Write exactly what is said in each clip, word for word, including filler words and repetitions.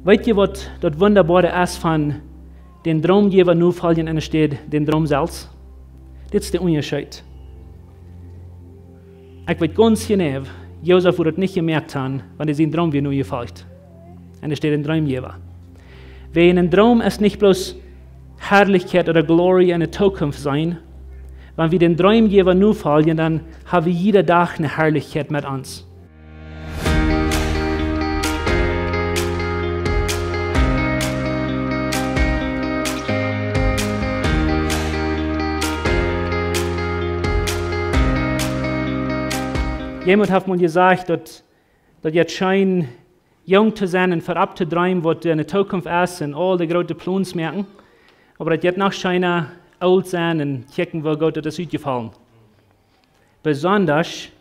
Weet jie waut daut Wundaboare es von dän Droomjäwa nofoljen enne Städ dän Droom selfst? Dit es de Unjascheet. Ekj weet gaunz jeneiw, Josef wudd daut nich jemoakt han, wan hee sienen Droom wia nojefolcht enne Städ dän Droomjäwa. Wäajen een Droom es nich bloos Harlichkjeit ooda Glory enne Tookunft seenen. Wan wie dän Droomjäwa nofoljen, dan ha wie jieda Dach eene Harlichkjeit met ons. Jemaunt haft mol jesajcht, daut, daut jeit scheen, jung to sennen un verut to dreemen, waut enne Tookunft es un aul de groote Plons moaken. Oba daut jeit noch scheena, oolt sennen un kjikjen, woo goot daut es utjefollen. Besondasch,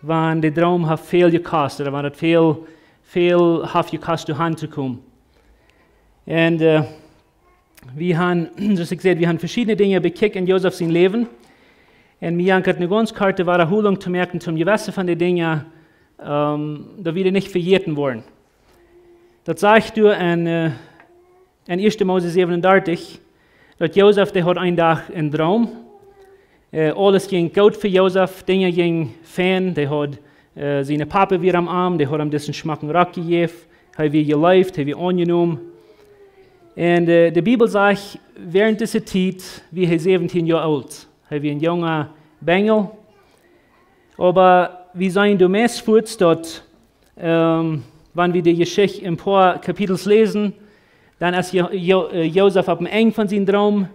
wan de Droom haft väl jekost, ooda wan daut väl, väl haft jekost, doa han to komen. Un, äh, wie han, soo aus ekj säd, wie han veschiedne Dinja bekjikjt en Josef sien Läwen. Un mie jankat eene gaunz korte Wadaholunk to moaken, toom jewesse von de Dinja, ähm, daut wie dee nich vejäten woaren. Daut sajcht doa en, äh, en ieeschte Mose säwenundartich, daut Josef, dee haud een Dach een Droom. Äh, aules jinkj goot fa Josef, Dinja jinjen fein, dee haud, äh, siene Papa wia aum Oam, dee haud am disen schmocken Rock jejäft, hee wia jeleeft, hee wia aunjenomen. Un, äh, de Bibel sajcht, wäarent dise Tiet wia hee säwentieen Joa oolt. Hee wia een junga Benjel. Oba wie seenen doa meist fuaz daut, ähm, wan wie de Jeschicht een poa Kapitels läsen, dan es Jo-, Jo-, äh, Josef opp däm Enj von sienen Droom,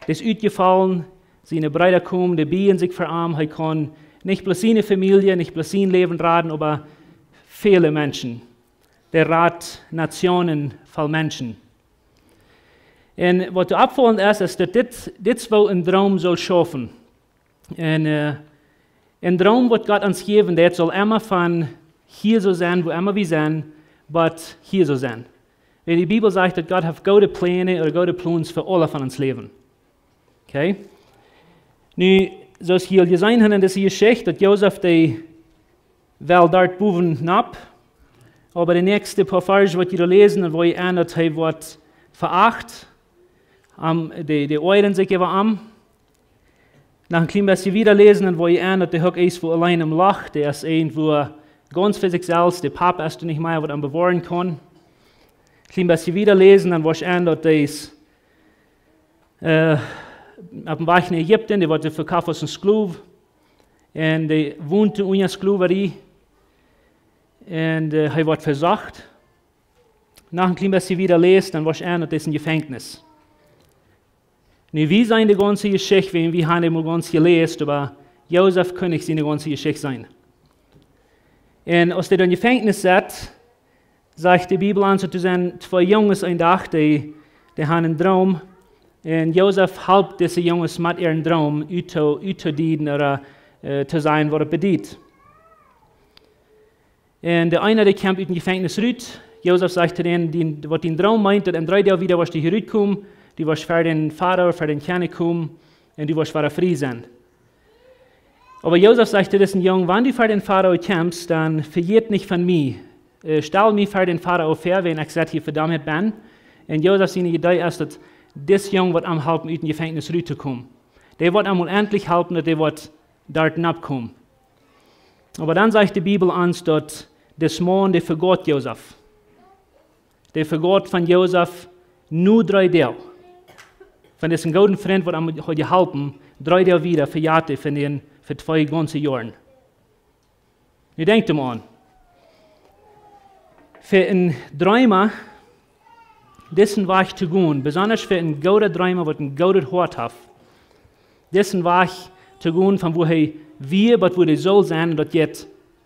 dee es utjefollen, siene Breeda komen, dee bieejen sikj fa am, hee kaun nich bloos siene Famielje, nich bloos sien Läwen raden, oba väle Menschen. Dee rat Nationen voll Menschen. Un waut doa oppfaulent es, es daut dit, dit es woo een Droom saul schaufen. Un, äh, een Droom waut Gott ons jäwen deit, saul emma von hia soo sennen, wua emma wie sent, bat hia soo sennen. Wiels de Bibel sajcht, daut Gott haft goode Pläne ooda goode Plons fa aule von ons Läwen. Okay? Nu, soo aus jie aul jeseenen haben en dise Jeschicht, daut Josef dee well doa bowen nopp, oba de näakjste poa Varsch, waut jie doa läsen, dan woa jie seenen, daut hee woat veacht, am, dee, dee oajren sikj äwa am. Noch een kjlien bät wieda läsen, dan woa jie seenen, daut hee uk es wua auleen em Loch, dee es irjentwua gaunz fa sikj selfst, de Papa es doa nich mea, waut am bewoaren kaun. Kjlien bät wieda läsen, dan woa jie seenen, daut hee es, äh, opp däm Wajch no Ägipten, dee woat vekoft aus een Sklow. Un dee wont unja Sklowarie. Un, äh, hee woat vesocht. Noch een kjlien bät wieda läsen, dan woa jie seenen, daut es em Jefenkjnis. Nu, wie seenen de gaunze Jeschicht, wiels wie haben mol gaunz jeläst, oba Josef kunn nich siene gaunze Jeschicht seenen. Un aus hee dan em Jefenkjnis sett, sajcht de Bibel ons, daut doa sent twee Junges een Dach, dee, dee haben een Droom. Un Josef halpt dise Junges met äaren Droom ut to, uttodeeden ooda, äh, to sajen, waut daut bediet. Un de eena, dee kjemt ut däm Jefenkjnis rut. Josef sajcht to dän, dee, waut dien Droom meent, daut en dree Doag wada woascht du hia rutkomen, du woascht ver dän Farao, ver dän Kjennich komen, un du woascht wada frie sennen. Oba Josef sajcht to disen Jung: Wan du ver dän Farao kjemst, dan vejät nich von mie. Äh, stal mie ver dän Farao väa, wiels ekj sett hia vedomt benn. Un Josef siene Idee es, daut dis Jung woat am halpen, ut däm Jefenkjnis ruttokomen. Dee woat am mol entlich halpen, daut dee woat doa nopp komen. Oba dan sajcht de Bibel ons, daut dis Maun, dee vegaut Josef. Dee vegaut von Josef no dree Doag. Von disen gooden Frint, waut am haud jeholpen, dree Doag wada vejät hee von dän fa twee gaunze Joaren. Nu denkjt mol aun. Fa een Dreema, disen Wajch to gonen, besonda fa een gooda Dreema, waut een goodet Hoat haft, disen Wajch to gonen, von wua hee wia, bat wua hee saul sennen, un daut jeit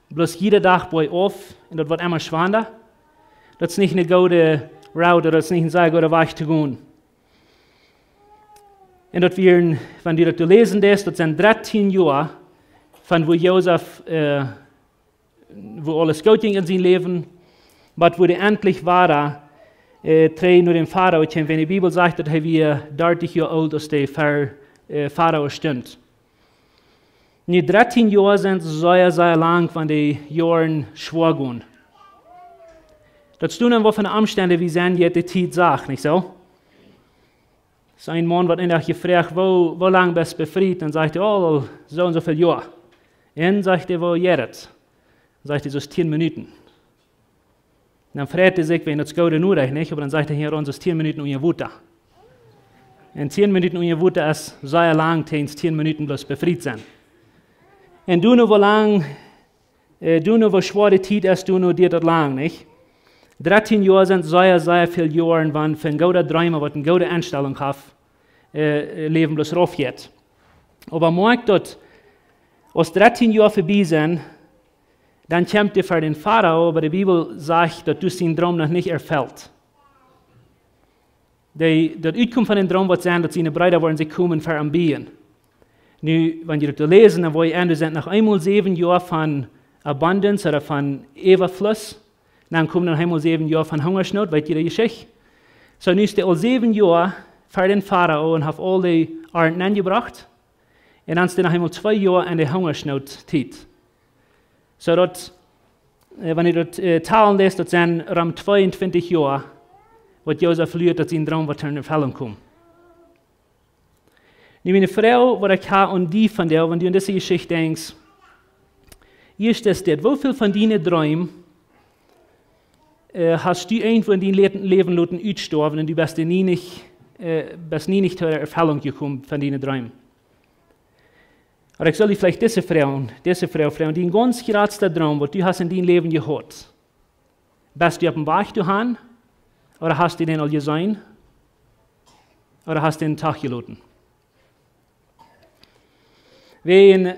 bloos jieda Dach boajof, un daut woat emma schwanda. Daut es nich een gooda Route, daut es nich een sea gooda Wajch to gonen. Un daut wieren, wan du daut doa läsen deist, daut sent dartieen Joa, von wua Josef, äh, wua aules goot jinkj en sien Läwen, bat wua hee entlich wada, äh, trigj no dän Farao kjeem. Wan de Bibel sajcht, daut hee wia dartich Joa oolt, aus hee ver, äh, Farao stunt. Nu, dartieen Joa sent sea, sea lang, wan de Joaren schwoa gonen. Daut stund dan waut fa Omstend wie sent, jie de Tiet sach, nich soo? Soo een Maun woat een Dach jefroacht: "Woo, woo lang best befriet?" Dan sajcht hee: "Oh, aul soo un soo väl Joa." "Un," sajcht hee, "woo jeit et?" Dan sajcht hee: "Soo aus tieen Minuten." Dan freit hee sikj, wiels daut es goode Norecht, nich? Oba dan sajcht hee: "Hia, soo aus tieen Minuten unja Wota." Un tieen Minuten unja Wota es sea lang, toom tieen Minuten bloos befriet sennen. Un du nu, woo lang, äh, du nu, woo schwoa de Tiet es, du nu, diet daut lang, nich? Dartieen Joa sent sea, sea väl Joaren, wan fa een gooda Dreema, waut eene goode Enstalunk haft, äh, Läwen bloos rauf jeit. Oba moakj daut, aus dartieen Joa verbie sent, dan kjemt hee ver dän Farao, oba de Bibel sajcht, daut doa sien Droom noch nich erfelt. De, daut Utkomen von dän Droom woat sennen, daut siene Breeda woaren sikj komen ver am bäden. Nu, wan jie daut läsen, dan woa jie enn, doa sent noch eemol säwen Joa von Abundance ooda von Äwafluss. Dan komen noch eemol säwen Joa von Hungasnoot, weet jie de Jeschicht? Soo, nu es hee aul säwen Joa ver dän Farao un haft aul de Arnt enjebrocht. Un dan es hee noch eemol twee Joa enn de Hungasnoot-Tiet. Soo daut, äh, wan jie daut, äh, talen läst, daut sent rom tweeuntwintich Joa, waut Josef luat, daut sien Droom woat en Erfellunk komen. Nu, miene Froag, waut ekj ha aun die vondoag, wan du aun dise Jeschicht denkjst, ieescht es dit: Woo väl von diene Dreem, äh, hast du irjentwua enn dien Lä-, Läwen loten utstoawen un du best nie nich, äh, best nie nich to de Erfellunk jekomen von diene Dreem? Oba ekj saul die veleicht dise Froag, dise Froag froagen: Dien gaunz jratsta Droom, waut du hast enn dien Läwen jehaut, best du oppem Wajch doahan? Ooda hast du dän aul jeseenen? Ooda hast du dän doch jeloten? Wiels,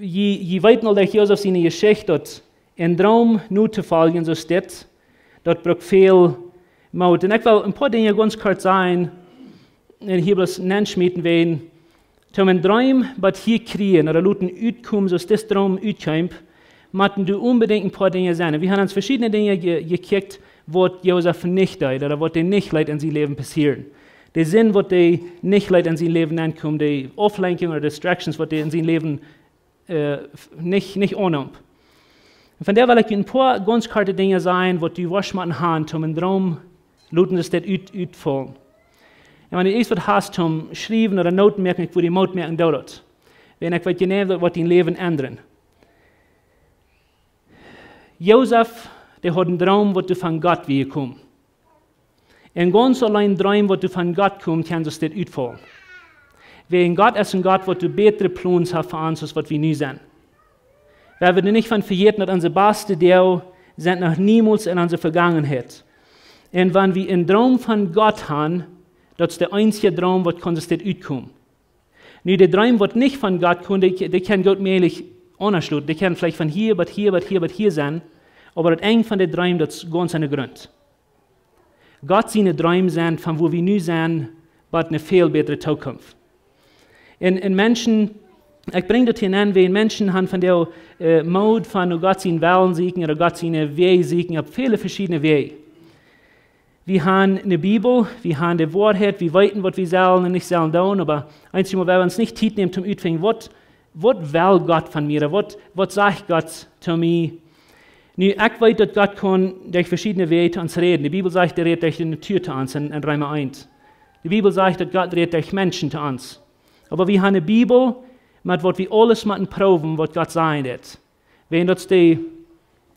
jie, jie weeten aul, daut Josef siene Jeschicht, daut een Droom notofoljen, soo es dit, daut brukt väl Moot. Un ekj well een poa Dinja gaunz kort sajen, un hia bloos nenschmieten, wiels toom een Droom waut hia kjrieen ooda loten utkomen, soo aus dis Droom utkjeem, motten doa onbedinjt een poa Dinja sennen. Un wie haben ons veschiedne Dinja je-, jekjikjt, waut Josef nich deed, ooda waut hee nich leet enn sien Läwen passieren. De Sind, waut hee nich leet enn sien Läwen aunkomen, de Auflenkjunk ooda distractions, waut hee enn sien Läwen, äh, f-, nich, nich aunneem. Un vondoag well ekj een poa gaunz korte Dinja sajen, waut du woascht motten haben, toom een Droom loten, daut dit ut-, utfelt. Un wan du ieescht waut hast toom schriewen ooda Noten moaken, ekj wudd die Moot moaken, doo daut. Wiels ekj weet jeneiw, daut woat dien Läwen endren. Josef, dee haud een Droom, waut doa von Gott wia jekomen. Un gaunz auleen Dreem, waut doa von Gott kjemt, kaun soo aus dit utfaulen. Wiels Gott es een Gott, waut doa bätre Plons haft fa ons, aus waut wie nu sent. Wie woaren nich von vejäten, daut onse baste Doag sent noch niemols enn onse Vegangenheit. Un wan wie een Droom von Gott haben, daut es de eensje Droom, waut kaun soo aus dit utkomen. Nu, de Dreem, waut nich von Gott kjemt, dee, dee kaun goot mäajlich aundasch loten. Dee kaun veleicht von hia bat hia bat hia bat hia sennen, oba daut Enj von de Dreem, daut es gaunz aundre Grunt. Gott siene Dreem sent von wua wie nu sent, bat eene väl bätre Tookunft. Un, un Menschen, ekj brinj daut hia aun, wiels Menschen haben vondoag, äh, Moot von no Gott sienen Wellen sieekjen ooda Gott siene Wäaj sieekjen opp väle veschiedne Wäaj. Wie haben eene Bibel, wie haben de Woarheit, wie weeten, waut wie sellen un nich sellen doonen, oba eenjemol, wan wie ons nich Tiet nämen, toom utfinjen, waut, waut well Gott von mie, waut, waut sajcht Gott to mie? Nu, ekj weet, daut Gott kaun derch veschiedne Wäaj to ons räden. De Bibel sajcht, hee rät derch de Natua to ons enn, enn Reema eent. De Bibel sajcht, daut Gott rät derch Menschen to ons. Oba wie haben eene Bibel, met waut wie aules motten proowen, waut Gott sajen deit. Wiels daut es de,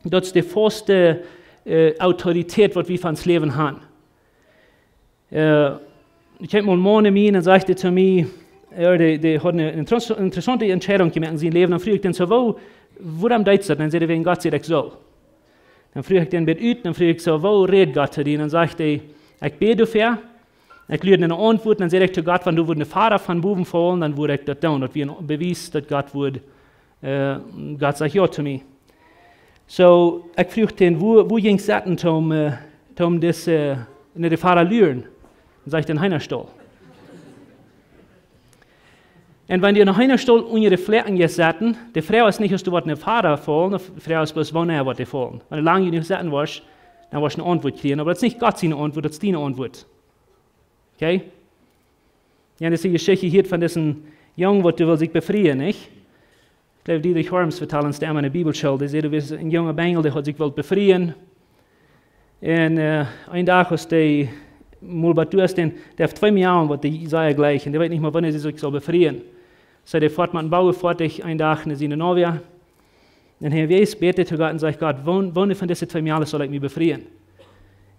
daut es de faste, äh, Autoritäet, waut wie von ons Läwen haben. Äh, ekj hab mol een Maun mie, un dan säd hee to mie, jo, dee, dee haud eene interess-, interessante Entscheidunk jemoakt enn sien Läwen. Dan fruach ekj dän soo: "Woo, wuarom deetst daut?" Dan säd hee: "Wiels Gott sajcht, ekj saul." Dan fruach ekj dän bät ut, dan fruach ekj soo: "Woo rät Gott to die?" Dan säd hee: "Ekj bäd doafäa, ekj lua no eene Auntwuat." Dan säd ekj to Gott: "Wan du wudst een Fia von bowen faulen, dan wudd ekj daut doonen." Daut wia een Bewies, daut Gott wudd, äh, Gott sajcht jo to mie. Soo, ekj fruach dän: "Woo, woo jinkj daut toom, äh, toom dise, äh, no dän Fia luren?" Dan säd hee: "Dän Heenastaul." Un wan du dän Heenastaul unja de Flecken jeist setten, de Froag es nich, aus du woascht een Fia faulen, de Froag es bloos, wanea woascht du faulen. Wan du lang jenuach setten woascht, dan woascht du eene Auntwuat kjrieen, oba daut es nich Gott siene Auntwuat, daut es diene Auntwuat. Okay? Jo, dise Jeschicht hia von disen Jung, waut doa well sikj befrieen, nich? Ekj jleew, Dietrich Harms vetald ons daut emma enne Bibelschool. Dee säd, doa wia een junga Benjel, dee haud sikj wult befrieen. Un äh, een Dach aus dee mol bie doa es, dee, dee haft twee Mejalen, waut dee sea jlikjen. Un dee weet nich mea, wanea see sikj saul befrieen. Soo, dee foat met een Baufoatich een Dach no siene Novia. Un hee wees, bät hee to Gott un sajcht: "Gott, woone, woone von dise twee Mejalen saul ekj mie befrieen?"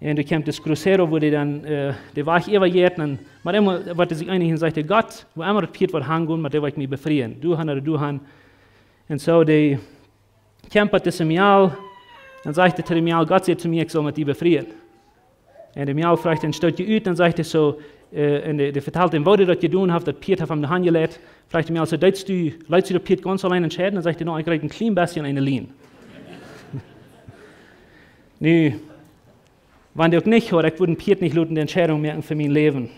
Un doa kjemt dis crucero, wua dee dan äh, dän Wajch äwajeit. Un, oba emma woat hee sikj eenich un sajcht hee: "Gott, wua emma daut Pieet woat hangonen, met dee woa ekj mie befrieen. Doa han ooda doa han." Un soo, dee kjempat dise Mejal, dan sajcht hee to de Mejal: "Gott säd to mie, ekj saul met die befrieen." Un de Mejal fruach een Stootje ut, dan sajcht hee soo, äh, un dee, dee vetalt am, woo hee daut jedonen haft, daut Pieet haft am doa han jeleit. Fruach de Mejal soo: "Deetst du, leetst du daut Pieet gaunz auleen entscheiden?" Dan sajcht hee: "Nä, ekj kjrieech een kjlien bät eene Lien." Nu, wan dee uk nich haud, ekj wudd een Pieet nich loten de Entscheidunk moaken fa mien Läwen.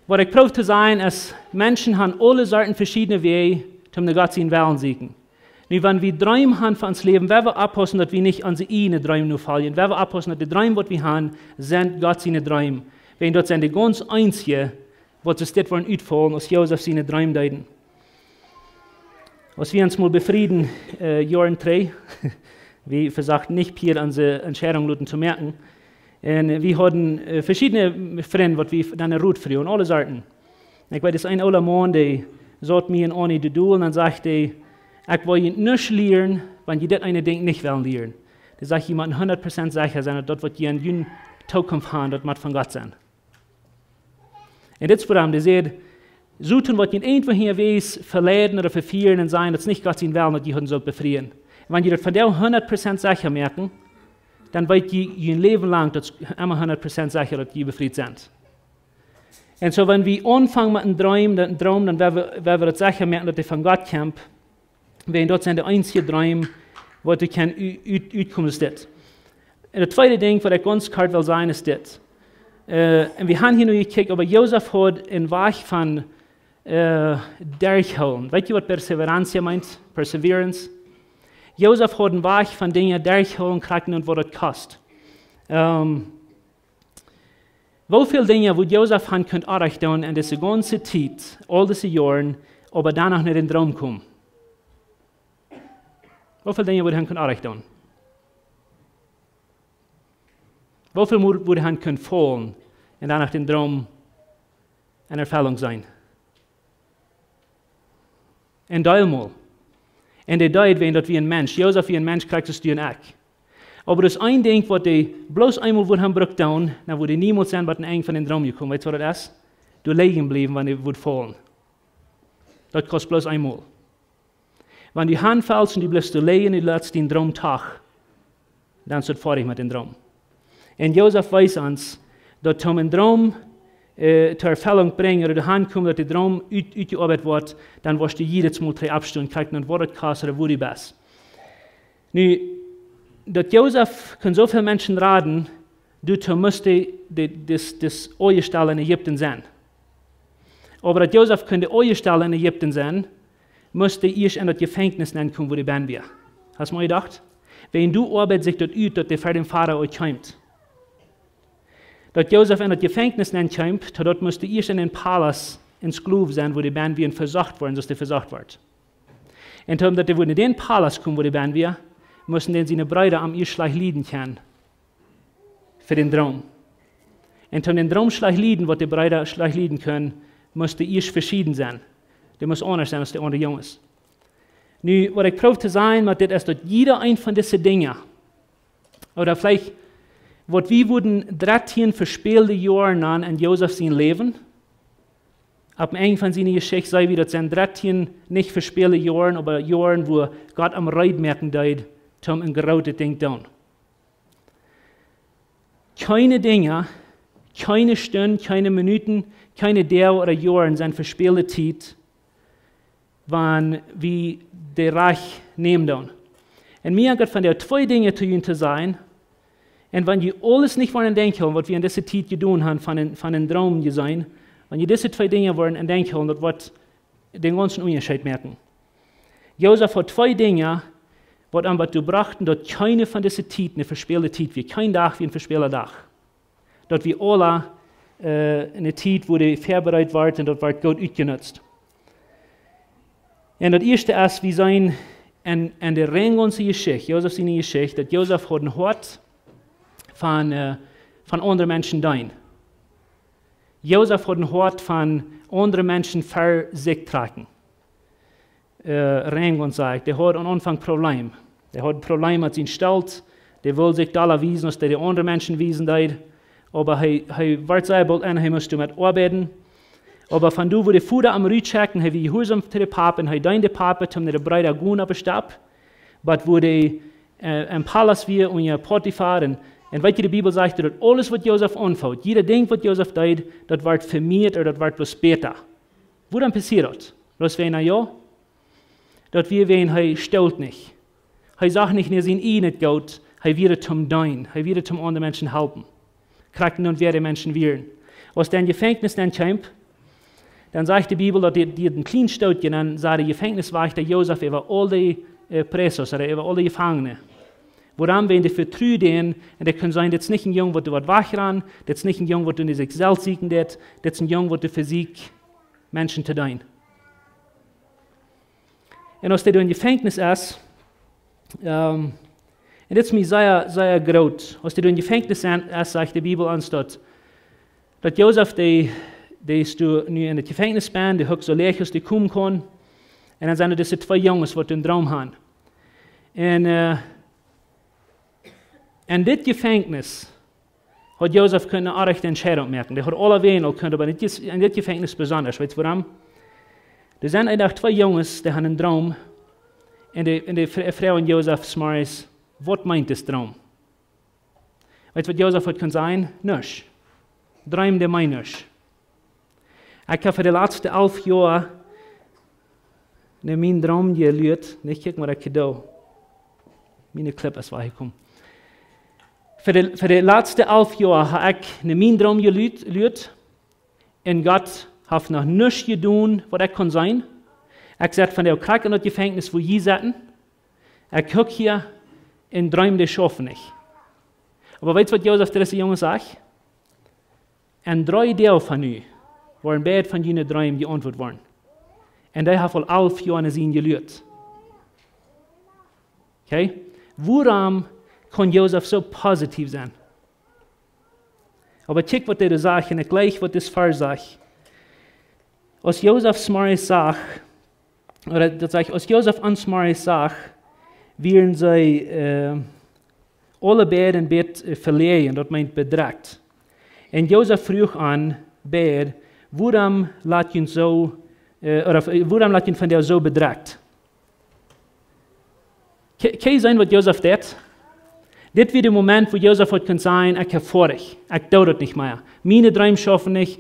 Waut ekj proow to sajen es, Menschen han aule Sorten veschiedne Wäaj, om no Gott sienen Wellen to sieekjen. Nu, wan wie Dreem han fa ons Läwen, woa wie oppaussen, daut wie nich onse ieejne Dreem nofoljen. Woa wie oppaussen, daut de Dreem, waut wie han, sent Gott siene Dreem. Wiels daut sent de gaunz eensje, waut soo dit woaren utfaulen, aus Josef siene Dreem deeden. Aus wie ons mol befrieden, äh, Joaren trigj, wie vesochten nich Pieet onse Entscheidunk loten to moaken. Un wie hauden äh, veschiedne Frind, waut wie dan Rot fruagen, aule Sorten. Ekj weet, daut es een oola Maun, dee saut mie un Annie doa dol un dan sajcht hee: "Ekj well junt nuscht lieren, wan jie dit eene Dinkj nich wellen lieren." Dee sajcht: "Jie motten hundat Prozent secha sennen, daut daut, waut jie en june Tookunft han, daut mott von Gott sennen." Un dit es wuarom dee sajcht: "Soton woat junt irjentwoo hia wees veleiden ooda vefieren un sajen, daut es nich Gott sien Wellen, daut jie junt sult befrieen. Wan jie daut vondoag hundat Prozent secha moaken, dan weet jie jun Läwen lang, daut es emma hundat Prozent secha, daut jie befriet sent." Un soo, wan wie aunfangen met een Dreem, dan, een Dreem, dan woa wie, woa wie daut secha moaken, daut dee von Gott kjemt. Wiels daut sent de eensje Dreem, waut doa kaun u-, ut-, utkomen, es dit. Un daut tweede Dinkj, waut ekj gaunz kort well sajen, es dit. Äh, un wie han hia nu jekjikjt, oba Josef haud een Wajch von äh, derchhoolen. Weet jie, waut perseverancia meent? Perseverance. Josef haud een Wajch von Dinja derchhoolen, krakjt endoont, waut daut kost. Ähm, woo väl Dinja wudd Josef han kunt orrajcht doonen en dise gaunze Tiet, aul dise Joaren, oba dan noch nich en dän Droom komen? Woo väl Dinja wudd hee han kunt orrajcht doonen? Woo väl mol wudd hee han kunt faulen un dan noch dän Droom en Erfellunk sennen? Een Deel mol. Un dee deed, wiels daut wia een Mensch. Josef wia een Mensch, krakjt soo aus du un ekj. Oba daut es een Dinkj, waut dee bloos eemol wudd han brukt doonen, dan wudd hee niemols sennen bie daut Enj von dän Droom jekomen. Weetst, waut daut es? Doa lijen bliewen, wan hee wudd faulen. Daut kost bloos eemol. Wan du hanfalst un du blifst doa lijen, du latst dän Droom doch, dan es et foadich met dän Droom. Un Josef wees ons, daut om een Droom äh, to Erfellunk brinjen, ooda doa han komen, daut de Droom ut-, utjeoabeit woat, dan woascht du jiedet Mol trigj oppstonen, krakjt endoont, waut et kost ooda wua du best. Nu, daut Josef kunn soo väl Menschen raden, doatoo must hee de, de, daut, daut Oajestell en Ägipten sennen. Oba daut Josef kunn daut Oajestell en Ägipten sennen, must hee ieescht en daut Jefenkjnis nenkomen, wua hee bennen wia. Hast mol jedocht? Wiels doa oabeit sikj daut ut, daut hee ver dän Farao kjemt. Daut Josef en daut Jefenkjnis nenkjeem, to daut must hee ieescht en dän Palaust een Sklow sennen, wua hee bennen wia un vesocht woaren, soo aus hee vesocht wort. Un om daut hee wia en dän Palaust komen, wua hee bennen wia, musten dän siene Breeda am ieescht schlajcht lieden kjennen fa dän Droom. Un om dän Droom schlajcht lieden, waut de Breeda schlajcht lieden kunnen, must hee ieescht veschieden sennen. Dee must aundasch sennen aus de aundre Junges. Nu, waut ekj proow to sajen met dit es, daut jieda een von dise Dinja, ooda veleicht, waut wie wudden dartieen vespäld Joaren nanen en Josef sien Läwen, opp een Enj von siene Jeschicht, saj wie, daut sent dartieen nich vespäld Joaren, oba Joaren, wua Gott am reed moaken deed, om een grootet Dinkj doonen. Kjeene Dinja, kjeene Stund, kjeene Minuten, kjeene Doag ooda Joaren sent vespälde Tiet, wan wie dee rajcht nämen doonen. Un mie haft daut vondoag twee Dinja to junt to sajen. Un wan jie aules nich woaren en Denkj hoolen, waut wie en dise Tiet jedonen haben, von een, von een Droom jeseenen, wan jie dise twee Dinja woaren en Denkj hoolen, daut woat dän gaunzen Unjascheet moaken. Josef haud twee Dinja, waut am doatoo brochten, daut kjeene von dise Tiet ne vespälde Tiet wia. Kjeen Dach wia een vespälda Dach. Daut wia aula äh, ne Tiet, wua dee väabereit wort un daut wort goot utjenutzt. Un daut ieeschte es, wie seenen en, en de rein gaunze Jeschicht, Josef siene Jeschicht, daut Josef haud een Hoat von, äh, von aundre Menschen deenen. Josef haud een Hoat von aundre Menschen ver sikj trakjen. Äh, rein gaunz, saj ekj, dee haud aum Aunfank Problem. Dee haud een Problem met sien Stolt. Dee wull sikj dolla wiesen, aus dee de aundre Menschen wiesen deed. Oba hee, hee wort sea boolt en, hee must doamet oabeiden. Oba von doa, wua de Voda am rutschekjt, hee wia jehuarsom to de Papa un hee deend de Papa, toom no de Breeda gonen opp de Stap. Waut wua dee, äh, em Palaust wia unja Potifar. Un, un weet jie, de Bibel sajcht, daut aules, waut Josef aunfoot, jieda Dinkj, waut Josef deed, daut wort vemieet, ooda daut wort bloos bäta. Wuarom passieet daut? Daut wia, na jo, daut wia, wiels hee stolt nich. Hee sach nich no sien ieejnet Goot, hee wia doa toom deenen, hee wia doa toom aundre Menschen halpen. Krakjt nu wäa de Menschen wieren. Aus dee em Jefenkjnis dan kjeem, dan sajcht de Bibel, daut dee, dee een kjlien Stootje, dan säd de Jefenkjniswajchta Josef äwa aul de, äh, presos, ooda äwa aul de Jefangne. Wuarom? Wiels dee vetrud dän, un dee kunn seenen, dit es nich een Jung, waut doa waut wajchrannen, dit es nich een Jung, waut doa sikj selfst sieekjen deed, dit es een Jung, waut doa vesieekjt, Menschen to deenen. Un aus dee doa em Jefenkjnis es, ähm, un dit es mie sea, sea groot, aus dee doa em Jefenkjnis es, sajcht de Bibel ons daut, daut Josef, dee, dee es doa nu en daut Jefenkjnis benne, dee hukt soo läach aus dee komen kaun. Un dan sent doa dise twee Junges, waut een Droom haben. Un, äh, en dit Jefenkjnis haud Josef kunt eene rajchte Entscheidunk moaken. Dee haud aulawäajen aul kunt, oba en dit, en dit Jefenkjnis besonda. Weetst wuarom? Doa sent een Dach twee Junges, dee haben een Droom. Un dee, un dee fro-, froagen Josef zemorjes: "Waut meent dis Droom?" Weetst, waut Josef haud kunt sajen? Nuscht. Dreem, dee meent nuscht. Ekj hab fa de latste alf Joa no mienen Droom jeluat. Nich kjikjen, waut ekj doo. Miene Clip es wajchjekomen. Fa de, fa de latste alf Joa hab ekj no mienen Droom jeluat, luat. Un Gott haft noch nuscht jedonen, waut ekj kunn seenen. Ekj sat vondoag krakjt en daut Jefenkjnis, wua jie saten. Ekj huk hia un dreem, dee schaufen nich. Oba weetst, waut Josef to dise Junges sajcht? En dree Doag von nu woaren beid von june Dreem jeauntwuat woaren. Un dee haft aul alf Joa no sienen jeluat. Okay? Wuarom kaun Josef soo positiev sennen? Oba kjikj, waut hee sajcht, un ekj jleich, waut dis Varsch sajcht. Aus Josef zemorjes sach, ooda daut sajcht, aus Josef zemorjes sach, wieren see, äh, aule beid een bät, äh, veläajen, daut meent bedrekjt. Un Josef fruach an beid: "Wuarom lat jie soo, äh, ooda, äh, wuarom lat jie vondoag soo bedrekjt?" Kje-, kjenn jie seenen, waut Josef deed? Dit wia de Moment, wua Josef haud kunt sajen: "Ekj hab foadich. Ekj doo daut nich mea. Miene Dreem schaufen nich.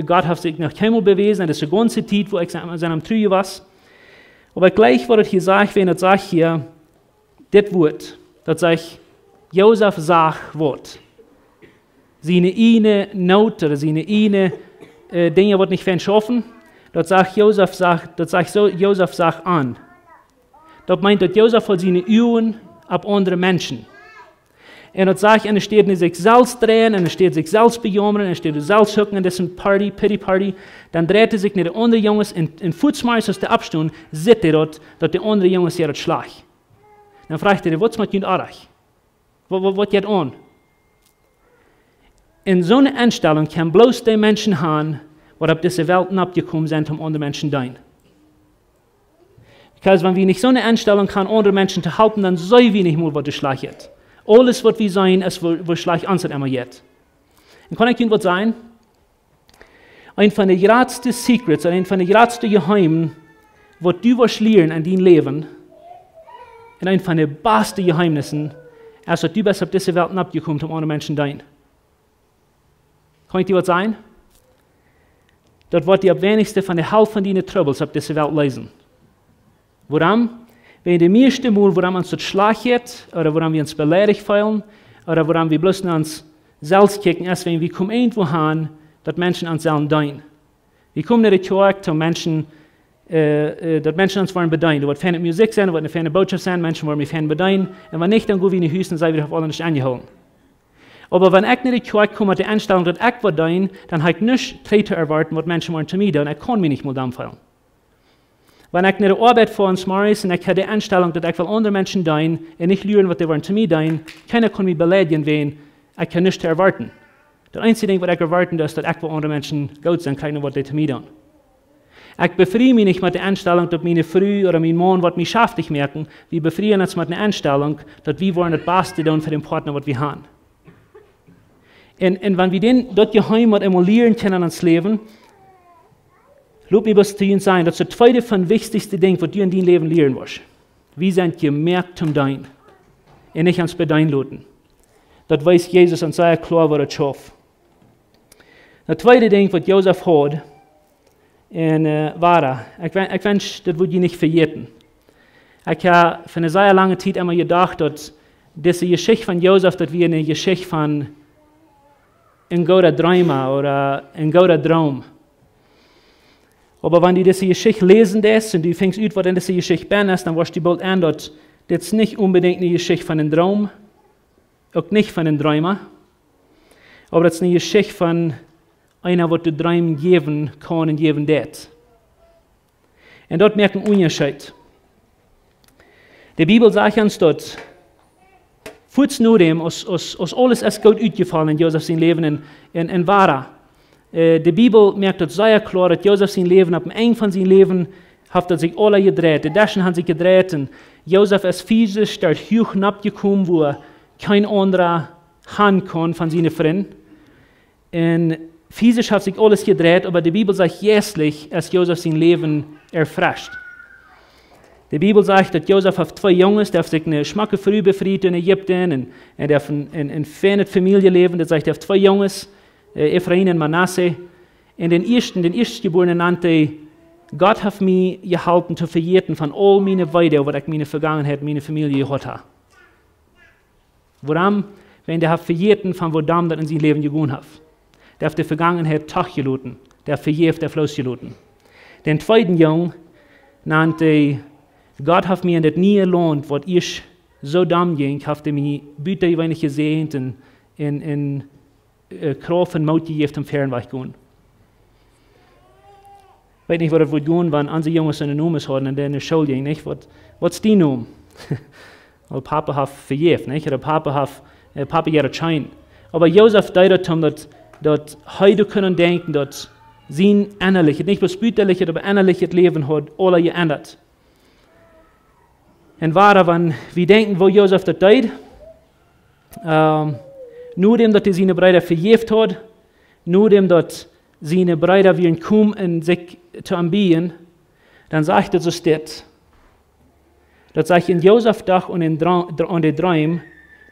Gott haft sikj noch kjeenmol bewäsen. Daut es de gaunze Tiet, wua ekj sie-, sie am tru jewast." Oba ekj jleich, waut hee hia sajcht, wan hee sajcht hia, dit Wuat, daut sajcht, Josef sach waut. Siene ieejne Noot ooda siene ieejne, äh, Dinja, waut nich fein schaufen, daut sajcht Josef sach, daut sajcht soo, Josef sach an. Daut meent, daut Josef haud siene Uagen opp aundre Menschen. Un daut sajcht, enne Städ no sikj selfst dreien, enne Städ sikj selfst bejaumren, enne Städ selfst hucken en dise Party, Pity Party, dan dreit hee sikj no de aundre Junges un, un fuaz, aus dee oppstonen, sitt hee daut, daut de aundre Junges, jo, daut schlajcht. Dan fruacht hee: "Waut es met junt oajch? Waut, waut, waut jeit aun?" Un soone Enstalunk kjennen bloos dee Menschen haben, waut opp dise Welt noppjekomen sent, om aundre Menschen deenen. Because wan wie nich soone Enstalunk haben, aundre Menschen to halpen, dan seenen wie nich mol, waut doa schlajcht jeit. Aules, waut wie seenen, es, woo, woo schlajcht ons daut emma jeit. Un kaun ekj junt waut sajen? Een von de jratste Secrets un een von de jratste Jeheemnisse, waut du woascht lieren en dien Läwen, un een von de baste Jeheemnisse, es daut du best opp dise Welt noppjekomen, om aundre Menschen deenen. Kaun ekj die waut sajen? Daut woat die opp weinichste von de Halft von diene Trubbels opp dise Welt leesen. Wuarom? Wan de mieeschte Mol, wuarom ons daut schlajcht jeit, ooda wuarom wie ons beleidicht feelen, ooda wuarom wie bloos no ons selfst kjikjen, es, wan wie komen irjentwua han, daut Menschen ons sellen deenen. Wie komen no de Kjoakj, om Menschen, äh, äh, daut Menschen ons wellen bedeenen. Doa woat feine Musikj sennen, doa woat eene feine Bootschoft sennen, Menschen woaren mie fein bedeenen. Un wan nich, dan go wie no Hus un saj: "Wie haben aules nich aunjehoolen." Oba wan ekj no de Kjoakj kom met de Enstalunk, daut ekj woa deenen, dan hab ekj nuscht trigj to erwoaten, waut Menschen woaren to mie doonen. Ekj kaun mie nich mol dan feelen. Wan ekj no de Oabeit foa zemorjes un ekj hab de Enstalunk, daut ekj well aundre Menschen deenen un nich luaren, waut dee wellen to mie deenen, kjeena kaun mie beleidjen, wäajen ekj hab nuscht to erwoaten. Daut eensje Dinkj, waut ekj erwoat, es, daut ekj well aundre Menschen goot sennen, kjikjen, waut dee to mie doonen. Ekj befrie mie nich met de Enstalunk, daut miene Fru ooda mien Maun woat mie schaftich moaken. Wie befrieen ons met de Enstalunk, daut wie wellen daut Baste doonen fa dän Partner, waut wie haben. Un, un wan wie dän, daut Jeheim waut emol lieren kjennen en ons Läwen, lot mie bloos to junt sajen, daut es daut tweede von wichtichste Dinkj, waut du en dien Läwen lieren woascht. Wie sent jemoakt toom deenen un nich ons bedeenen loten. Daut wees Jesus ons sea kloa, woo daut schauft. Daut tweede Dinkj, waut Josef haud, un, äh, wada, ekj wen-, ekj wensch, daut wudd jie nich vejäten. Ekj hab fa eene sea lange Tiet emma jedocht, daut dise Jeschicht von Josef, daut wia eene Jeschicht von een gooda Dreema ooda een gooda Droom. Oba wan du dise Jeschicht läsen deist un du finjst ut, waut en dise Jeschicht bennen es, dan woascht du boolt en, daut dit es nich onbedinjt eene Jeschicht von een Droom, uk nich von een Dreema, oba daut es eene Jeschicht von eena, waut de Dreem jäwen kaun un jäwen deit. Un daut moakt een Unjascheet. De Bibel sajcht ons daut, fuaz no däm, aus, aus, aus aules es goot utjefollen en Josef sien Läwen un, un, un wada. Äh, de Bibel moakt daut sea kloa, daut Josef sien Läwen, opp een Enj von sien Läwen, haft daut sikj aules jedreit. De Deschen haben sikj jedreit un Josef es fisisch doa huach nopp jekomen, wua kjeen aundra han kunn von siene Frind. Un fisisch haft sikj aules jedreit, oba de Bibel sajcht, jeistlich es Josef sien Läwen erfrescht. De Bibel sajcht, daut Josef haft twee Junges, dee haft sikj eene schmocke Fru befriet en Ägipten un, un dee haft een, een, een feinet Famieljeläwen. Daut sajcht, dee haft twee Junges, äh, Efraim un Manasse. Un dän ieeschten, dän ieeschtjebuarnen nant hee: Gott haft mie jeholpen to vejäten von aul miene Weedoag, waut ekj miene Vegangenheit, miene Famielje jehaut hab. Wuarom? Wiels dee haft vejäten von woo domm daut en sien Läwen jegonen haft. Dee haft de Vegangenheit trigj jeloten. Dee haft vejäft, dee haft loosjeloten. Dän tweeden Jung nant hee: Gott haft mie en dit niee Launt, waut ieescht soo domm jinkj, haft hee mie butajeweenlich jesäajent un, un, un äh, Krauft un Moot jejäft toom väaren Wajch gonen. Weet nich, woo daut wudd gonen, wan onse Junges eenen Nomen hauden un dee enne School jinjen, nich? Waut, waut es dien Nomen? Well, Papa haft vejäft, nich? Ooda Papa haft, äh, Papa jeit daut scheen. Oba Josef deed daut, om daut, daut hee doa kunn denkjen, daut sien ennalichet, nich bloos butalichet, oba ennalichet Läwen haud aules jeendat. Un wada, wan wie denkjen, woo Josef daut deed, ähm, nodäm daut hee siene Breeda vejäft haud, nodäm daut siene Breeda wieren komen, om sikj to am bieejen, dan sajcht et soo dit. Daut sajcht: Un Josef docht aun dän Dra-, Dra-, aun de Dreem,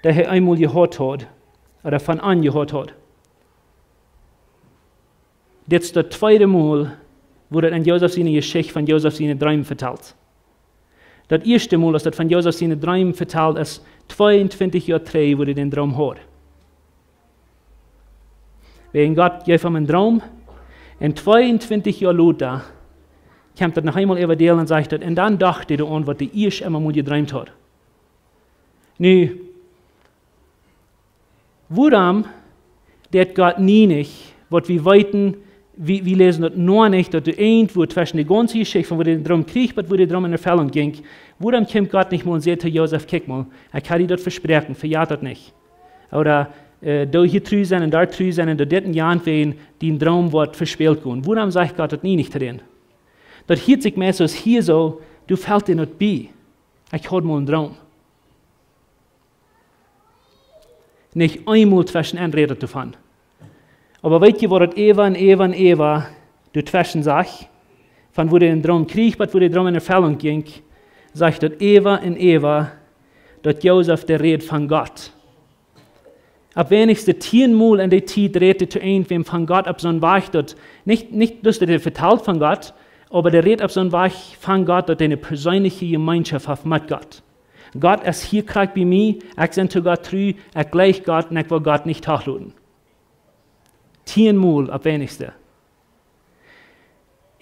dee hee eemol jehaut haud, ooda von an jehaut haud. Dit es daut tweede Mol, wua daut en Josef siene Jeschicht von Josef siene Dreem vetalt. Daut ieeschte Mol, aus daut von Josef siene Dreem vetalt, es tweeuntwintich Joa trigj, wua hee dän Droom haud. Wäajen Gott jeef am een Droom, un tweeuntwintich Joa lota kjemt daut noch eemol äwa däl un sajcht daut, un dan docht hee doaraun, waut hee ieescht emma mol jedreemt haud. Nu, wuarom deed Gott nie nich, waut wie weeten, wie, wie läsen daut noch nich, daut doa irjentwua tweschen de gaunze Jeschicht, von wua hee dän Droom kjrieech, bat wua de Droom en Erfellunk jinkj, wuarom kjeem Gott nich mol un säd to Josef: Kjikj mol, ekj hab die daut vesproaken, vejät daut nich. Ooda, äh, doo hia tru sennen un doa tru sennen un daut dit un jant wäajen dien Droom woat vespält gonen. Wuarom sajcht Gott daut nie nich to dän? Daut hieet sikj mea soo aus hia soo, doa felt die daut bie. Ekj haud mol een Droom. Nich eemol tweschen en rät et doavon. Oba weet jie, waut daut äwa un äwa un äwa doa tweschen sajcht? Von wua hee dän Droom kjrieech, bat wua de Droom en Erfellunk jinkj, sajcht daut äwa un äwa, daut Josef dee rät von Gott. Opp weinichste tieen Mol en dee Tiet rät hee to irjentwäm von Gott opp soon Wajch, daut nich, nich daut hee vetalt von Gott, oba dee rät opp soon Wajch von Gott, daut hee eene perseenelje Jemeenschoft haft met Gott. Gott es hia krakjt bie mie, ekj sie to Gott tru, ekj jleich Gott un ekj well Gott nich trigj loten. Tieen Mol opp weinichste.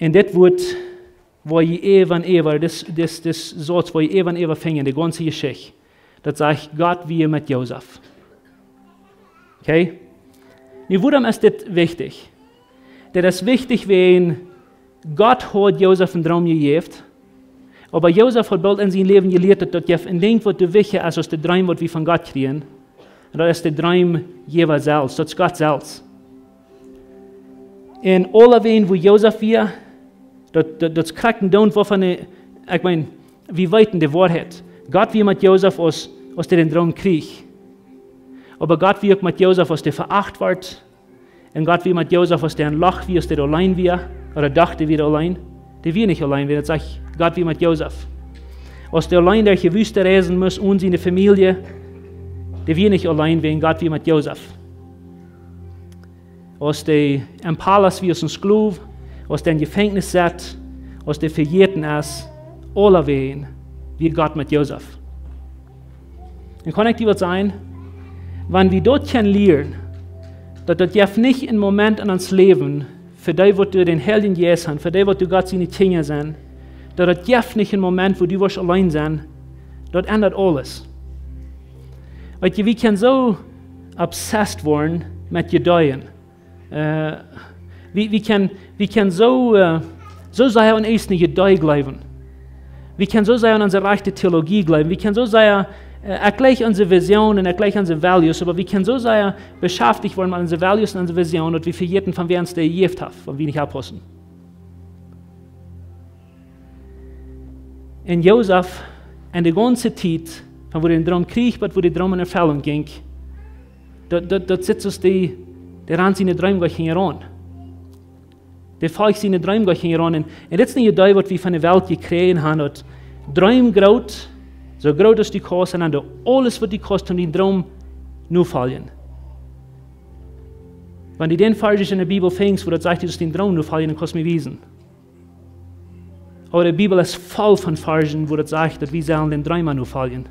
Un dit Wuat, wua jie äwa un äwa, dis, dis, dis Sauz, wua jie äwa un äwa finjen, de gaunze Jeschicht, daut sajcht: Gott wia met Josef. Okay? Nu, wuarom es dit wichtich? Dit es wichtich, wiels Gott haud Josef een Droom jejäft. Oba Josef haud boolt en sien Läwen jelieet, daut daut jeft een Dinkj, waut doa wichtja es aus de Dreem, waut wie von Gott kjrieen. Un daut es de Dreemjäwa selfst, daut es Gott selfst. Un aulawäajen, wua Josef wia, daut, daut, daut es krakjt een Doont, wuavon, ekj meen, wie weeten de Woarheit. Gott wia met Josef, aus, aus dee dän Droom kjrieech. Oba Gott wia uk met Josef, aus dee veacht wort. Un Gott wia met Josef, aus dee em Loch wia, aus dee auleen wia, ooda docht, dee wia auleen. Dee wia nich auleen, wiels daut sajcht, Gott wia met Josef. Aus dee auleen derch de Wüste reisen must, one siene Famielje, dee wia nich auleen, wiels Gott wia met Josef. Aus dee em Palaust wia aus een Sklow, aus dee em Jefenkjnis saut, aus dee vejäten es, aulawäajen wia Gott met Josef. Un kaun ekj die waut sajen? Wan wie daut kjennen lieren, daut daut jeft nich een Moment en ons Läwen, fa dee, waut doa dän Heiljen Jeist han, fa dee, waut doa Gott siene Kjinja sent, daut daut jeft nich een Moment, wua du woascht auleen sennen, daut endat aules. Weetst, wie kjennen soo obsessed woaren met Jedeejen. Äh, wie, wie kjennen, wie kjennen soo, äh, soo sea aun eent een Jedee jleewen. Wie kjennen soo sea aun onse rajchte Theologie jleewen. Wie kjennen soo sea, äh, ekj jleich onse Vision un ekj jleich onse values, oba wie kjennen soo sea beschaftich woaren met onse values un onse Vision, daut wie vejäten, von wäa ons dee jejäft haft, wan wie nich oppaussen. Un Josef, en de gaunze Tiet, von wua dee dän Droom kjrieech, bat wua de Droom en Erfellunk jinkj, daut, daut, daut sitt soo aus dee, dee rand siene Dreem goa hinjaraun. Dee folcht siene Dreem goa hinjaraun. Un, un dit es een Jedee, waut wie von de Welt jekjräajen han, daut: Dreem groot, soo groot aus du kaust, un dan doo aules, waut du kaust, om dän Droom notofoljen. Wan du dän Varsch en de Bibel finjst, wua daut sajcht, du saust dän Droom notofoljen, dan kaust du mie wiesen. Oba de Bibel es voll von Varschen, wua daut sajcht, daut wie sellen dän Dreem notofoljen.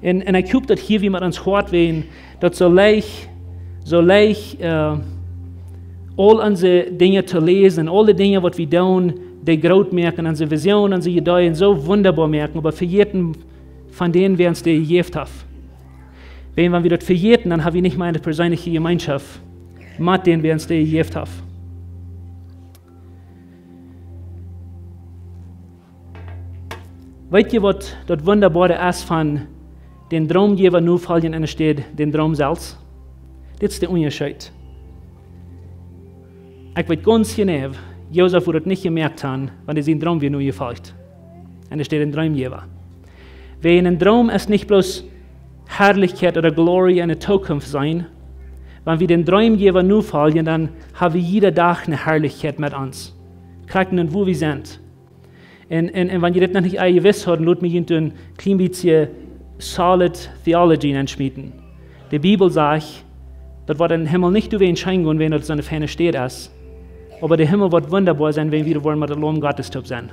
Un, un ekj hop, daut hia wie met ons Hoat weeten, daut soo leicht, soo leicht, äh, aul onse Dinja to läsen, aule Dinja, waut wie doonen, dee groot moaken, onse Vision, onse Jedeejen soo wundaboa moaken, oba vejäten, von dän, wäa ons dee jejäft haft. Wan, wan wie daut vejäten, dan ha wie nich mea eene perseenelje Jemeenschoft met dän, wäa ons dee jejäft haft. Weetst, waut daut Wundaboare es von dän Droomjäwa nofoljen enne Städ dän Droom selfst? Dit es de Unjascheet. Ekj weet gaunz jeneiw, Josef wudd daut nich jemoakt han, wan hee sienen Droom wia nojefolcht. Enne Städ dän Dreemjäwa. Wäajen een Droom es nich bloos Harlichkjeit ooda Glory enne Zukunft sennen. Wan wie dän Dreemjäwa nofoljen, dan ha wie jieda Dach eene Harlichkjeit met ons. Krakjt endoont, wua wie sent. Un, un, un wan jie dit noch nich aul jewist haben, lot mie junt een kjlien bät solid theology enschmieten. De Bibel sajcht, daut woat em Himmel nich doawäajen scheen gonen, wäajen daut soo eene feine Städ es. Oba de Himmel woat wundaboa sennen, wan wie doa woaren met daut Laum Gottes toop sennen.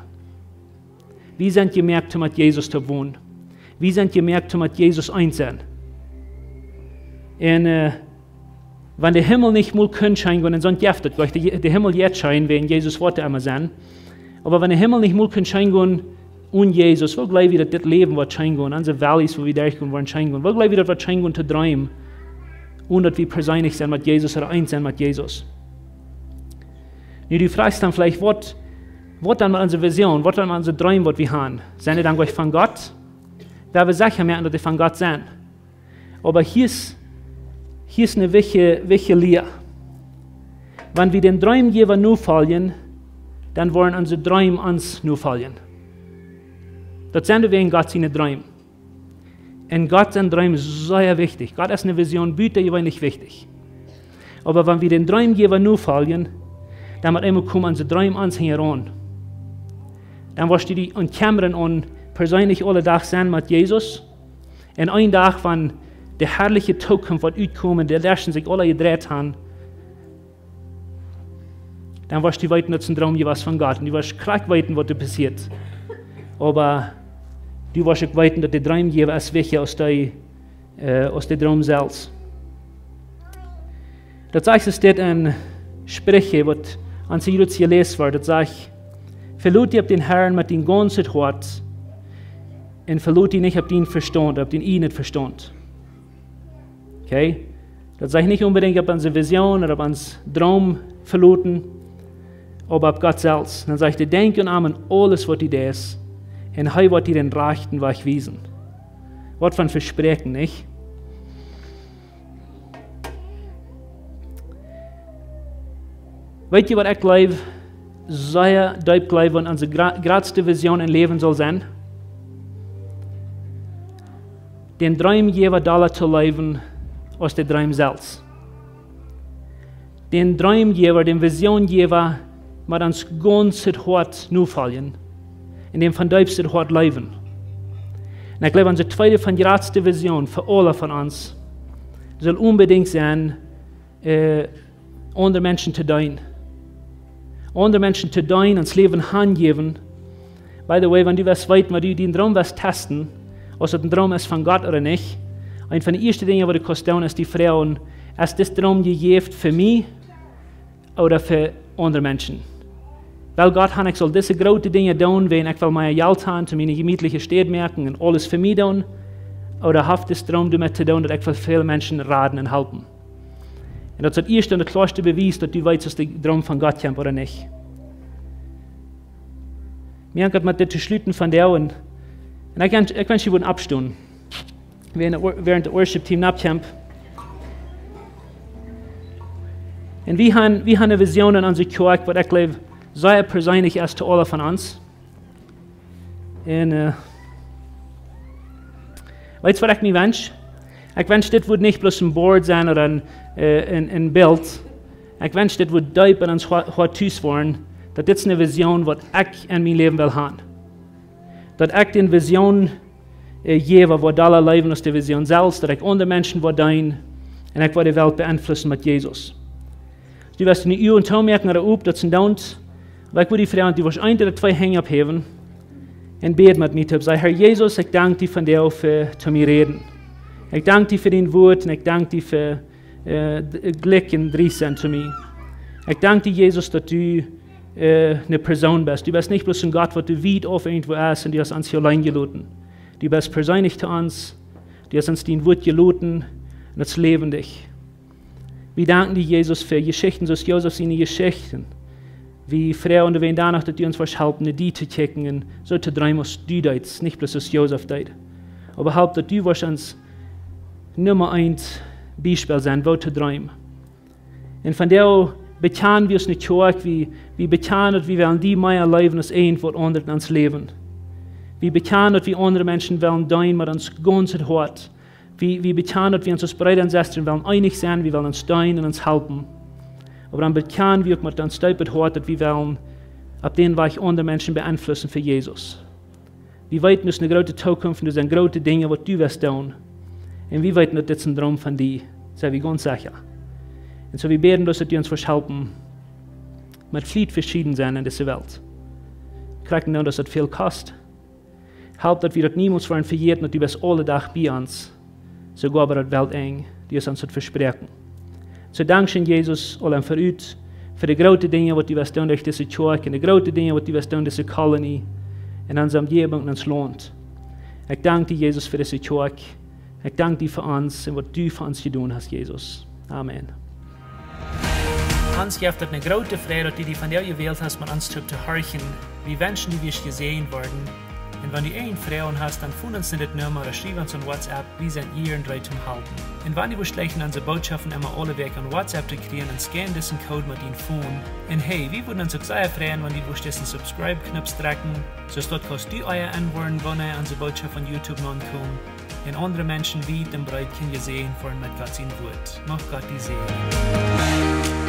Wie sent jemoakt, om met Jesus to wonen. Wie sent jemoakt, om met Jesus eent sennen. Un, äh, wan de Himmel nich mol kunn scheen gonen, un soont jeft daut, wiels de, de Himmel jeit scheen, wan Jesus woat emma sennen. Oba wan de Himmel nich mol kunn scheen gonen onen Jesus, woo jleew wie, daut dit Läwen woat scheen gonen, onse Valleys, wua wie derchgonen, woaren scheen gonen? Woo jleew wie, daut woat scheen gonen to dreemen, onen daut wie perseenlich sent met Jesus ooda eent sent met Jesus? Nu, du froagst dan veleicht, waut, waut dan met onse Vision, waut dan met onse Dreem, waut wie haben? Sent dee dan goa von Gott? Wie wellen secha moaken, daut dee von Gott sent. Oba hia es, hia es eene wichtje, wichtje Lia. Wan wie dän Dreemjäwa nofoljen, dan woaren onse Dreem ons nofoljen. Daut sent wäajen Gott siene Dreem. Un Gott sien Dreem es sea wichtich. Gott es eene Vision butajeweenlich wichtich. Oba wan wie dän Dreemjäwa nofoljen, dan met eemol komen onse Dreem ons hinjaraun. Dan woascht du die aunjemren aun perseenlich aule Dach sennen met Jesus. Un een Dach, wan de harliche Zukunft woat utkomen, de Latschen sikj aula jedreit haben, dan woascht du weeten, daut es een Droom jewast von Gott. Un du woascht krakjt weeten, waut doa passieet. Oba du woascht uk weeten, daut de Dreemjäwa es wichtja aus de, äh, aus de Droom selfst. Daut sajcht, es dit een Spricha, waut aun sikj jrods jeläst woat. Daut sajcht: Veloot die opp dän Herrn met dien gaunzet Hoat un veloot die nich opp dien Vestaunt, opp dien ieejnen Vestaunt. Okay? Daut sajcht nich onbedinjt opp onse Vision ooda opp ons Droom veloten, oba opp Gott selfst. Dan sajcht hee: Denkj aun am en aules waut du deist, un hee woat die dän rajchten Wajch wiesen. Waut fa een Vespräakjen, nich? Weet jie waut ekj jleew, sea deep jleew, waut onse gra-, jratste Vision em Läwen saul sennen? Dän Dreemjäwa dolla to leewen aus dän Dreem selfst. Dän Dreemjäwa, dän Visionjäwa, met ons gaunzet Hoat nofoljen un dän von deepstet Hoat leewen. Un ekj jleew, onse tweede von jratste Vision fa aule von ons saul onbedinjt sennen, äh, aundre Menschen to deenen. Aundre Menschen to deenen, ons Läwen hanjäwen. By the way, wan du west weeten, wan du dän Droom west testen, aus daut een Droom es von Gott ooda nich, eent von de ieeschte Dinja waut du kaust doonen es die froagen: Es dis Droom jejäft fa mie ooda fa aundre Menschen? Well Gott han, ekj saul dise groote Dinja doonen, wan ekj well mea Jelt han, to miene jemietliche Städ moaken un aules fa mie doonen? Ooda haft dis Droom doamet to doonen, daut ekj well väle Menschen raden un halpen? Un daut es daut ieeschte un daut kloaste Bewies, daut du weetst, aus de Droom von Gott kjemt ooda nich. Mie haft daut met dit to schluten von doa un, un ekj wensch, ekj wensch, jie wudden oppstonen, wäarent de wor-, wäarent de worship team nopp kjemt. Un wie han, wie han eene Vision en onse Kjoakj, waut ekj jleew sea perseenlich es to aule von ons. Un, äh, weetst waut ekj mie wensch? Ekj wensch, dit wudd nich bloos een Board sennen ooda een, äh, een, een Bilt. Ekj wensch, dit wudd deep en ons Hoat, Hoat tus woaren, daut dit es eene Vision waut ekj en mien Läwen well han. Daut ekj dän Vision, äh, jäwa woa dolla leewen aus de Vision selfst, daut ekj aundre Menschen woa deenen un ekj woa de Welt beenflussen met Jesus. Du west diene Uagen toomoaken ooda op, daut es een Doont. Oba ekj wudd die froagen, du wurscht eent ooda twee Henj opphäwen un bäd met mie toop. Saj: Herr Jesus, ekj dank die vondoag fa, to mie räden. Ekj dank die fa dien Wuat un ekj dank die fa, äh, d-, Jlikj un Dreist sennen to mie. Ekj dank die, Jesus, daut du, äh, eene Persoon best. Du best nich bloos een Gott waut doa wiet auf irjentwua es un du hast ons hia auleen jeloten. Du best perseenlich to ons. Du hast ons dien Wuat jeloten un daut es läwendich. Wie danken die, Jesus, fa Jeschichten soo aus Josef siene Jeschichten. Wie froagen die doano, daut du ons wurscht halpen, no die to kjikjen un soo to dreemen aus du deetst, nich bloos aus Josef deed. Oba halp, daut du wurscht ons Numma eent Biespel sennen, woo to dreemen. Un vondoag bekjanen wie ons no Kjoakj, wie, wie bekjanen, daut wie wellen die mea leewen aus irjentwaut aundret en ons Läwen. Wie bekjanen, daut wie aundre Menschen wellen deenen met ons gaunzet Hoat. Wie, wie bekjanen, daut wie ons aus Breeda un Sestren wellen eenich sennen, wie wellen ons deenen un ons halpen. Oba dan bekjanen wie uk met ons deepet Hoat, daut wie wellen opp dän Wajch aundre Menschen beenflussen fa Jesus. Wie weeten, daut es eene groote Tookunft un doa sent groote Dinja waut du west doonen. Un wie weeten, daut dit es een Droom von die, sent wie gaunz secha. Un soo wie bäden, daut du ons wurscht halpen, met Fliet veschieden sennen en dise Welt. Krakjt dan, daut daut väl kost. Halp, daut wie daut niemols woaren vejäten, daut du best aule Doag bie ons, soogoa bat daut Weltenj. Du hast ons daut vesproaken. Soo, dankscheen, Jesus, aul em Verut fa de groote Dinja waut du west doonen derch dise Kjoakj un de groote Dinja waut du west doonen dise Kolonie, en onse Omjäwunk, en ons Launt. Ekj dank die, Jesus, fa dise Kjoakj. Ekj dank die fa ons un waut du fa ons jedonen hast, Jesus. Amen. Ons jeft daut eene groote Freid, daut du die vondoag jewält hast, met ons toop to horchen. Wie wenschen, du wurscht jesäajent woaren. Un wan du eene Froag hast, dan foon ons no dit Numma ooda schriew ons aun WhatsApp. Wie sent hia un reed toom halpen. Un wan du wurscht jleichen onse Bootschoften emma aule Wäakj aun WhatsApp to kjrieen, dan scan disen Code met dien Phone. Un hey, wie wudden ons uk sea freien, wan du wurscht disen Subscribe-Knoop drekjen, soo daut kaust du ea enwoaren, wanea onse Bootschoften aun YouTube nopp komen. Un aundre Menschen wiet un breet kjennen jesäajent woaren met Gott sien Wuat. Mucht Gott die säajnen.